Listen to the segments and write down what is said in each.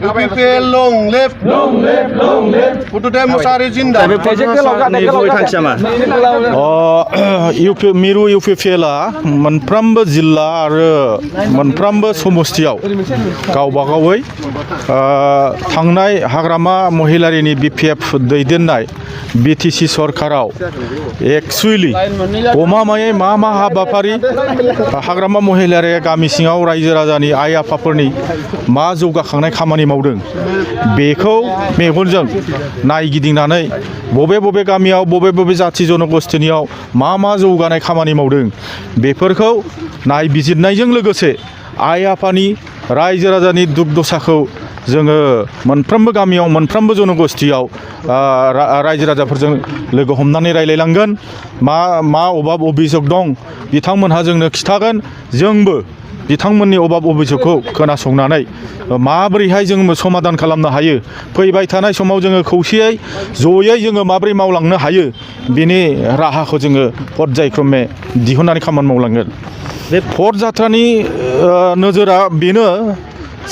UPPL long live Putude Musari Jinda मिरु UPPLआ मोनफ्रोमबो जिल्ला आरो मोनफ्रोमबो समस्तियाव गावबागावै थांनाय हाग्रामा महिलारिनि BPF दैदेननाय BTC सरकाराव एक्चुअली गमामायै मा हाबाफारि हाग्रामा महिलारि गामि सिङाव रायजो राजानि आइ आफाफोरनि मा जौगाखांनाय खामानि मावदों बेखौ मेगनजों नायगिदिंनानै बबे गामियाव बबे जाथि जनगोष्ठीनियाव मा जौगानाय खामानि मावदों बेफोरखौ नायबिजिरनायजों लोगोसे आइ आफानि रायजो राजानि दुख दसाखौ जोङो मोनफ्रोमबो गामियाव मोनफ्रोमबो जनगोष्ठीयाव रायजो राजाफोरजों लोगो हमनानै रायलायलांगोन मा अभाब अभियोग दं बिथांमोनहा जोंनो खिथागोन जोंबो बिथांमोननि अभाब अभियोगखौ खोनासंनानै माबोरैहाय जोङो समाधान खालामनो हायो फैबाय थानाय समाव जोङो खौसेयै जयै जोङो माबोरै मावलांनो हायो बेनि राहाखौ जोङो पर्यायक्रमे दिहुननानै खामानि मावलांगोन बे फट जात्रानि नोजोरा बेनो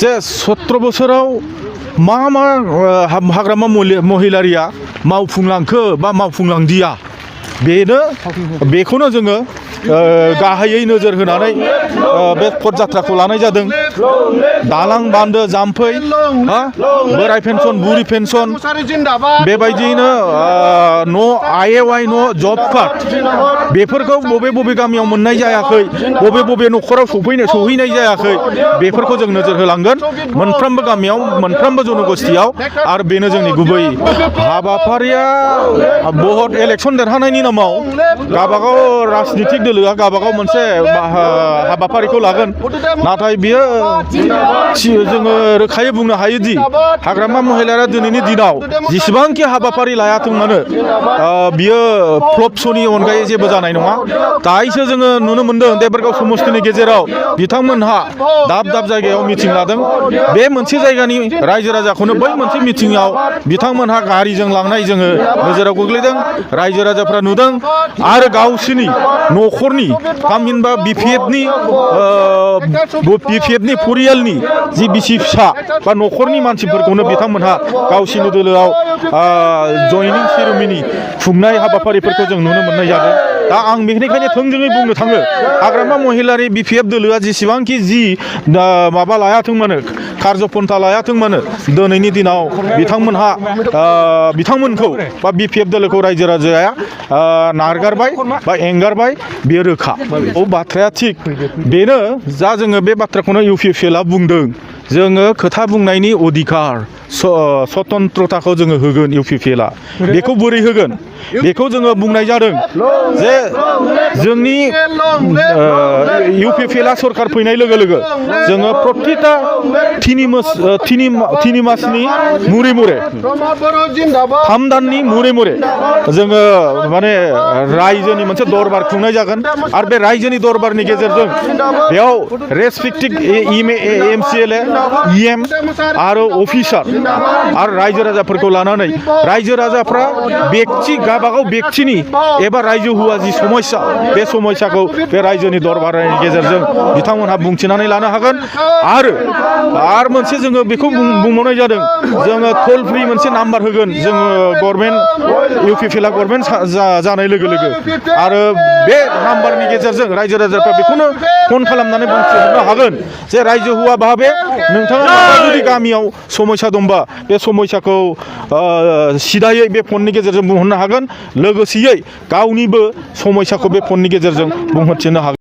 जे 17 बोसोराव मा हाग्रामा महिलारिया मावफुंलांखो बा मावफुंलांदिया बेखौनो जोङो गाहायै नोजोर होनानै बे फट जात्राखौ लानाय जादों दालां बान्दो जाम्फै बोराय पेन्सन बुरि पेन्सन बेबायदियैनो न' IAY न' जब कार्ड बेफोरखौ बबे गामियाव मोननाय जायाखै बबे न'खराव सौहैनाय जायाखै बेफोरखौ जों नोजोर होलांगोन मोनफ्रोमबो गामियाव मोनफ्रोमबो जनगोष्ठीयाव आरो बेनो जोंनि गुबै हाबाफारिया भट इलेक्सन देरहानायनि नामाव गाबागाव राजनितिक दोलोआ गाबागाव मोनसे हाबाफारिखौ लागोन नाथाय बियो जोङो रोखायै बुंनो हायोदि हाग्रामा महिलारिया दिनैनि दिनाव जेसेबांखि हाबाफारि लायाथों मानो बियो फ्लप श'नि अनगायै जेबो जानाय नङा दायोसो जोङो नुनो मोन्दों देबरगाव समस्तिनि गेजेराव बिथांमोनहा दाब जायगायाव मिटिं लादों बे मोनसे जायगानि रायजो राजाखौनो बै मोनसे मिटिंआव बिथांमोनहा गारिजों लांनाय जोङो नोजोराव गोग्लैदों रायजो राजाफ्रा नुदों आरो गावसिनि न'खरनि थामहिनबा BPFनि परियालनि जि बिसि फिसा बा न'खरनि मानसिफोरखौनो बिथांमोनहा गावसिनि दोलोआव जयनिं सेरेमनि खुंनाय हाबाफारिफोरखौ जों नुनो मोननाय जादों दा आं बेनिखायनो थोंजोङै बुंनो थाङो हाग्रामा महिलारि BPF दोलोआ जेसेबांखि माबा लायाथों मानो कार्जपन्था लायाथों मानो दिनैनि दिनाव बिथांमोनखौ बा BPF दोलोखौ रायजो राजाया नारगारबाय बा एंगारबाय बेयो रोखा बाथ्राया थिग बेनो जा जोङो बे बाथ्राखौनो UPPLआ बुंदों जोङो खोथा बुंनायनि अधिकार स्वतन्त्रताखौ जोङो होगोन UPPLआ बेखौ बोरै होगोन बेखौ जोङो बुंनाय जादों जे जोंनि UPPLआ सरकार फैनाय लोगो लोगो जोङो प्रतिटा तिनि मासनि मुरे 3 दाननि मुरे जोङो माने रायजोनि मोनसे दरबार खुंनाय जागोन आरो बे रायजोनि दरबारनि गेजेरजों बेयाव रेसपेक्टिभ MCLA EM आरो अफिसार आरो रायजो राजाफोरखौ लानानै रायजो राजाफ्रा गाबागाव व्यक्तिनि एबा रायजो हुआ जि समस्या बे समस्याखौ बे रायजोनि दरबारनि गेजेरजों बिथांमोनहा बुंथिनानै लानो हागोन आरो मोनसे जोङो बेखौ बुंबावनाय जादों जोङो टल फ्रि मोनसे नाम्बार होगोन जोङो गभर्नमेन्ट UPPLआ गभर्नमेन्ट जानाय लोगो आरो बे नाम्बारनि गेजेरजों रायजो राजाफ्रा बेखौनो फन खालामनानै बुंथिहरनो हागोन जे रायजो हुआ भाबे नोंथाङा जुदि गामियाव समस्या दंबा बे समस्याखौ सिदायै बे फननि गेजेरजों बुंहरनो हागोन लोगोसेयै गावनिबो समस्याखौ बे फननि गेजेरजों बुंहरथिनो हागोन।